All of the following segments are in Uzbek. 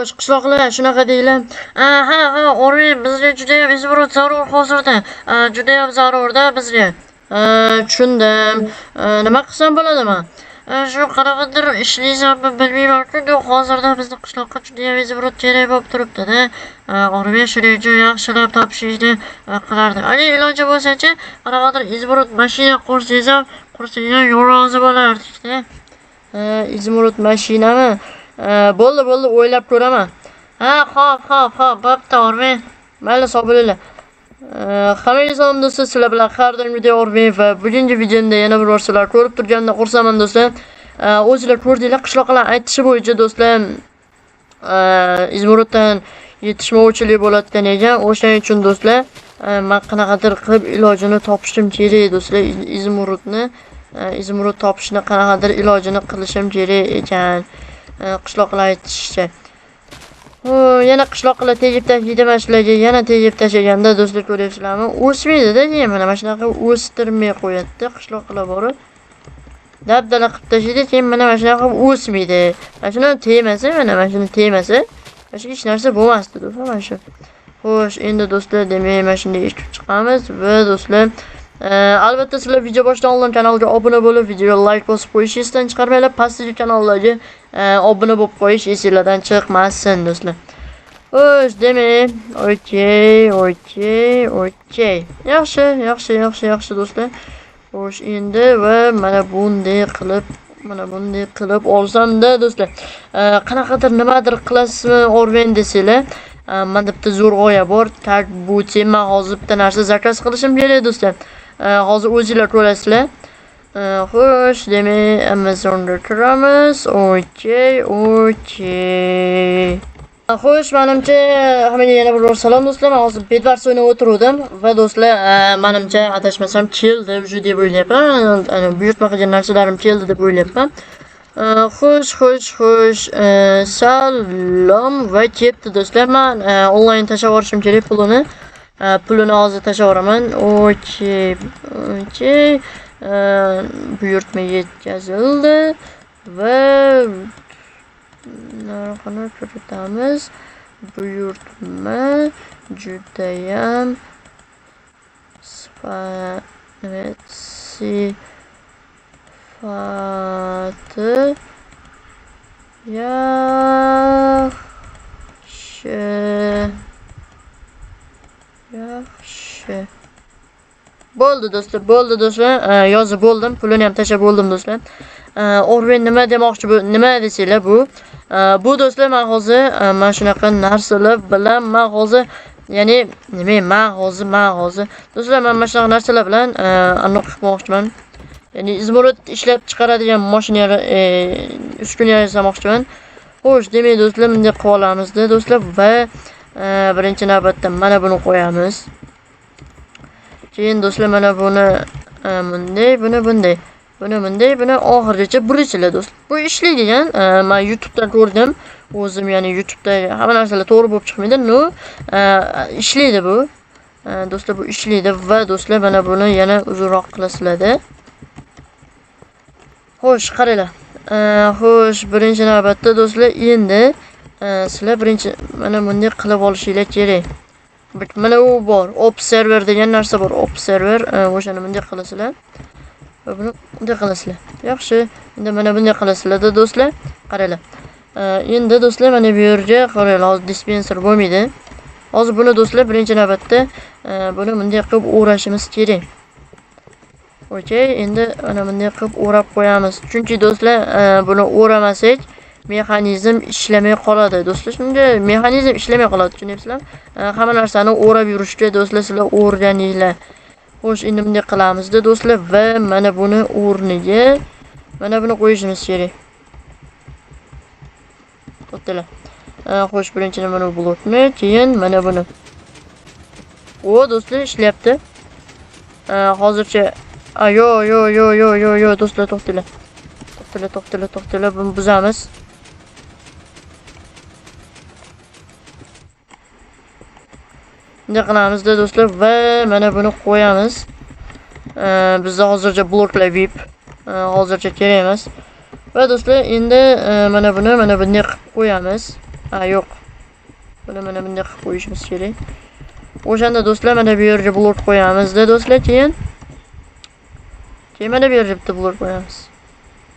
Qishloqlar shunaqa deylar. Ha, ha, Ormen, bizga juda ham izmurud zarur hozirda. Juda ham zarurda bizga. Tushundim. Nima qilsam bo'ladimi? Shu qanaqadir ishlaysanmi bilmayman-ku, hozirda bizni qishloqqa juda ham izmurud kerak bo'lib turibdi-da. Ormen, shuning uchun yaxshilab topishni qilardi. Agar iloji bo'lsa-chi, qanaqadir izmurud mashina qursangiz ham, qursangiz ham rozi bo'lardik-da. Izmurud mashinami? Bo'ldi, bo'ldi, o'ylab ko'raman. Ha, xo'p, xo'p, xo'p, bo'pti, Ormen. Mayli, sog' bo'linglar. Hammaga salom do'stlar, sizlar bilan har doimgidek Ormen va bugungi videomda yana bir bor sizlar ko'rib turganimdan xursandman do'stlar. O'zinglar ko'rdinglar, qishloqlar aytishi bo'yicha do'stlar, izmuruddan yetishmovchilik bo'layotgan ekan. O'shaning uchun do'stlar, men qanaqadir qilib ilojini topishim kerak do'stlar. Izmurud topishni qanaqadir ilojini qilishim kerak ekan. Qishloqlar aytishicha. Yana qishloqlar tegib tashlaydi mana shularga, yana tegib tashlaganda do'stlar ko'ryapsizlarmi? O'smaydi-da, keyin mana shunaqa o'stirmay qo'yadi qishloqlar borib. Dabdala qilib tashlaydi, keyin mana shunaqa qilib o'smaydi. Mana shuni tegmasa, mana shuni tegmasa, mana shu hech narsa bo'lmasdi do'stlar, mana shu. Xo'sh, endi do'stlar, demak, mana shunday eshitib chiqamiz va do'stlar, albatta sizlar video boshidan oldin kanalga obuna bo'lib, videoga like bosib qo'yish esdan chiqarmanglar. Pastdagi kanallarga obuna bo'lib qo'yish esinglardan chiqmasin do'stlar. Xo'sh, demak, okey, okey, okey. Yaxshi, yaxshi, yaxshi, yaxshi do'stlar. Xo'sh, endi va mana bunday qilib, mana bunday qilib olsam-da do'stlar. Qanaqadir nimadir qilasizmi Ormen desanglar, menda bitta zo'r g'oya bor. Tak, bu tema hozir bitta narsa zakaz qilishim kerak do'stlar. Hozir o'zinglar ko'rasizlar. Xo'sh, demak, Amazonga kiramiz. Okey, okey. Xo'sh, menimcha hammaga yana bir bor salom do'stlar. Men hozir Bedwars o'ynab o'tiruvdim va do'stlar, menimcha adashmasam keldi уже deb o'ylayapman. Buyurtma qilgan narsalarim keldi deb o'ylayapman. Xo'sh, xo'sh, xo'sh, salom va ketdi do'stlar. Men onlayn tashlab yuborishim kerak pulini. Pulini hozir tashlab yuboraman. Okey, okey. Buyurtma yetkazildi va narxini kiritamiz. Buyurtma judayam sifati yaxshi. Yaxshi. Bo'ldi do'stlar, bo'ldi do'stlar. Yozib bo'ldim, pulini ham tashlab bo'ldim do'stlar. Ormen nima demoqchi bu? Nima desanglar bu? Bu do'stlar, men hozir mana shunaqa narsalar bilan men hozir, ya'ni nima, men hozir do'stlar, men mana shunaqa narsalar bilan aniq qilmoqchiman. Ya'ni izmurud ishlab chiqaradigan mashina, uskuna yasamoqchiman. Xo'sh, demak do'stlar, bunday qilib olamizda do'stlar va birinchi navbatda mana buni qo'yamiz. Keyin do'stlar mana buni bunday, buni bunday, buni bunday, buni oxirigacha burisizlar do'stlar. Bu ishlaydigan, men YouTube'dan ko'rdim. O'zim, ya'ni YouTube'da hamma narsalar to'g'ri bo'lib chiqmaydi, no, ishlaydi bu. Do'stlar, bu ishlaydi va do'stlar mana buni yana uzunroq qilasizlar-da. Xo'sh, qaranglar. Xo'sh, birinchi navbatda do'stlar endi sizlar birinchi mana bunday qilib olishinglar kerak. Mana u bor, observer degan narsa bor. Observer, o'shani bunday qilasizlar. Va buni bunday qilasizlar. Yaxshi. Endi mana bunday qilasizlar-da do'stlar. Qaranglar. Endi do'stlar mana bu yerga qaranglar, hozir dispenser bo'lmaydi. Hozir buni do'stlar birinchi navbatda buni bunday qilib o'rashimiz kerak. Okey, endi mana bunday qilib o'rab qo'yamiz. Chunki do'stlar, buni o'ramasak mexanizm ishlamay qoladi. Do'stlar, shunday mexanizm ishlamay qoladi, tushunyapsizlarmi? Hamma narsani o'rab yurishga do'stlar sizlar o'rganinglar. Xo'sh, endi bunday qilamizda do'stlar va mana buni o'rniga mana buni qo'yishimiz kerak. To'xtanglar. Xo'sh, birinchi mana bu blokni, keyin mana buni. O, do'stlar ishlayapti. Hozircha yo yo yo yo yo yo do'stlar, to'xtanglar. To'xtanglar, to'xtanglar, to'xtanglar, buni buzamiz. Bunday qilamizda do'stlar va mana buni qo'yamiz. Bizda hozircha bloklar VIP, hozircha kerak emas. Va do'stlar, endi mana buni mana bunday qilib qo'yamiz. Ha, yo'q. Buni mana bunday qilib qo'yishimiz kerak. O'shanda do'stlar mana bu yerga blok qo'yamizda do'stlar, keyin mana bu yerga bitta blok qo'yamiz.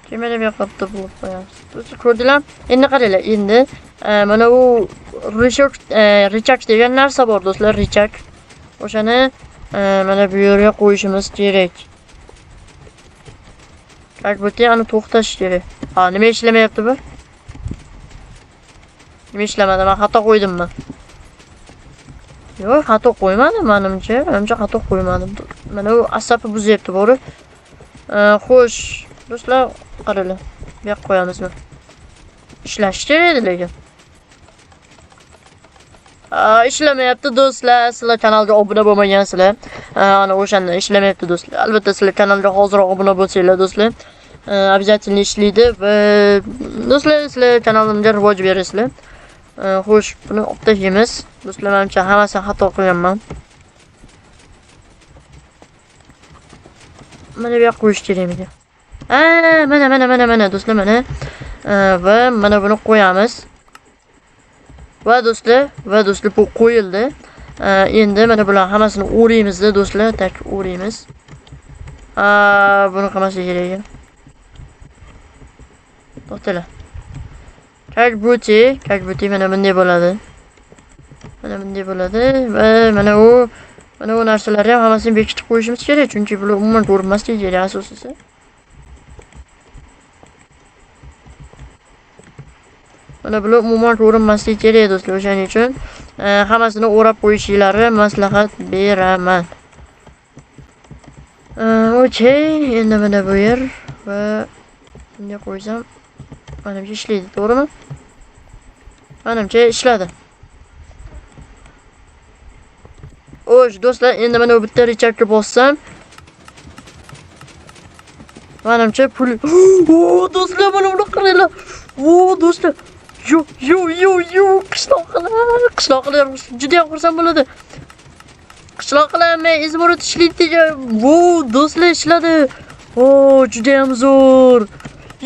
Keyin mana bu yoqqa bitta blok qo'yamiz. Do'stlar ko'rdinglarmi? Endi qaranglar, endi mana bu richak degan narsa bor do'stlar, richak. O'shani mana bu yerga qo'yishimiz kerak. Как будто ani to'xtash kerak. Ha, nima ishlamayapti bu? Nima ishlamadi? Men xato qo'ydimmi? Yo'q, xato qo'ymadim menimcha. Menimcha xato qo'ymadim. Mana u asabi buzyapti bori. Xo'sh, do'stlar, qaranglar. Bu yoqqa qo'yamizmi? Ishlash kerak edi lekin. Ishlamayapti do'stlar. Sizlar kanalga obuna bo'lmagansizlar. Ana o'shanda ishlamayapti do'stlar. Albatta sizlar kanalga hoziroq obuna bo'lsanglar do'stlar, обязательно ishlaydi va do'stlar sizlar kanalimga rivoj berasizlar. Xo'sh, buni olib tashlaymiz. Do'stlar, menimcha hammasini xato qilganman. Mana bu yoqqa qo'yish kerakmidi? Mana mana mana mana do'stlar, mana. Va mana buni qo'yamiz. Va do'stlar, bu qo'yildi. Endi mana bular hammasini o'raymizda do'stlar, tak o'raymiz. Buni qilmaslik kerak ekan. To'xtanglar. Как будто mana bunday bo'ladi. Mana bunday bo'ladi va mana u narsalarni ham hammasini bekitib qo'yishimiz kerak, chunki bular umuman ko'rinmasligi kerak asosiysi. Mana bular umuman ko'rinmasligi kerak do'stlar, o'shaning uchun hammasini o'rab qo'yishingizni maslahat beraman. Okey, endi mana bu yer va bunday qo'ysam menimcha ishlaydi, to'g'rimi? Menimcha ishladi. Xo'sh do'stlar, endi mana bu bitta richakka bossam menimcha pul. O, do'stlar, mana buni qaranglar. O, do'stlar. Yo, qishloqlar juda ham xursand bo'ladi. Qishloqlar men izmurut ishlaydi degan. Vo, do'stlar ishladi. O, juda ham zo'r.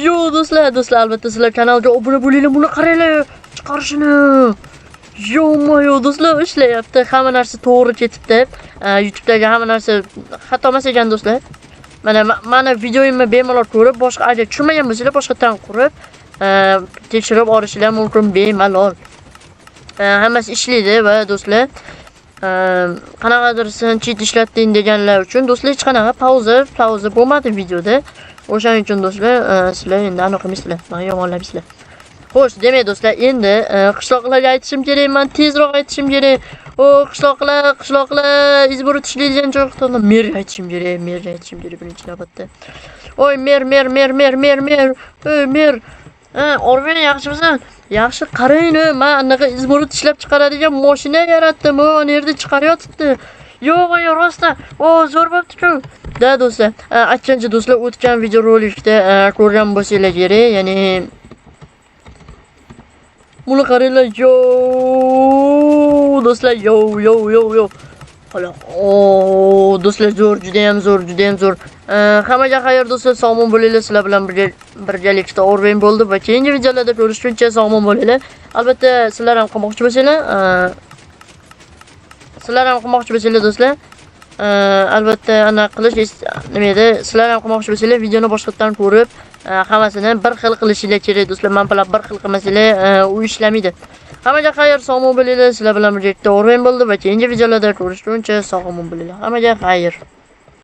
Yo do'stlar, albatta sizlar kanalga obuna bo'linglar, buni qaranglar, chiqarishini. Yo-moyo do'stlar ishlayapti. Hamma narsa to'g'ri ketibdi. YouTube'dagi hamma narsa xato emas ekan do'stlar. Mana videoyimni bemalol ko'rib, boshqa agar tushunmagan bo'lsanglar, boshqatdan qurib tekshirib olishinglar mumkin bemalol. Hammasi ishlaydi va do'stlar, qanaqadir sen cheat ishlatding deganlar uchun do'stlar hech qanaqa pauza bo'lmadi videoda. O'shaning uchun do'stlar, sizlar endi aniq qilmaysizlar, meni yomonlaysizlar. Xo'sh, demak do'stlar, endi qishloqlarga aytishim kerak, men tezroq aytishim kerak. O, qishloqlar izburut ishlaydigan joyda merga aytishim kerak, birinchi navbatda. Oy, mer. Ey, mer. Ha, Orvin, yaxshimisan? Yaxshi, qarang, men anaqa izburut ishlab chiqaradigan mashina yaratdim, u yerda chiqaryotibdi. Yo'q, rostdan. O, zo'r bo'pti-ku. Da do'stlar, aytgancha do'stlar, o'tgan videorolikda ko'rgan bo'lsanglar kerak, ya'ni buni qaranglar, yo do'stlar, yo. Hala, o do'stlar, zo'r, juda ham zo'r. Hammaga xayr do'stlar, sog'mon bo'linglar. Sizlar bilan birgalikda Orvin bo'ldi va keyingi videolarda ko'rishguncha sog'mon bo'linglar. Albatta, sizlar ham qilmoqchi bo'lsanglar, do'stlar, albatta ana qilish nima edi? Sizlar ham qilmoqchi bo'lsanglar, videoni boshqatdan ko'rib, hammasini bir xil qilishinglar kerak do'stlar. Men bilan bir xil qilmasanglar, u ishlamaydi. Hammaga xayr, sog'mon bo'linglar. Sizlar bilan birgalikda Orvin bo'ldi va keyingi videolarda ko'rishguncha sog'mon bo'linglar. Hammaga xayr.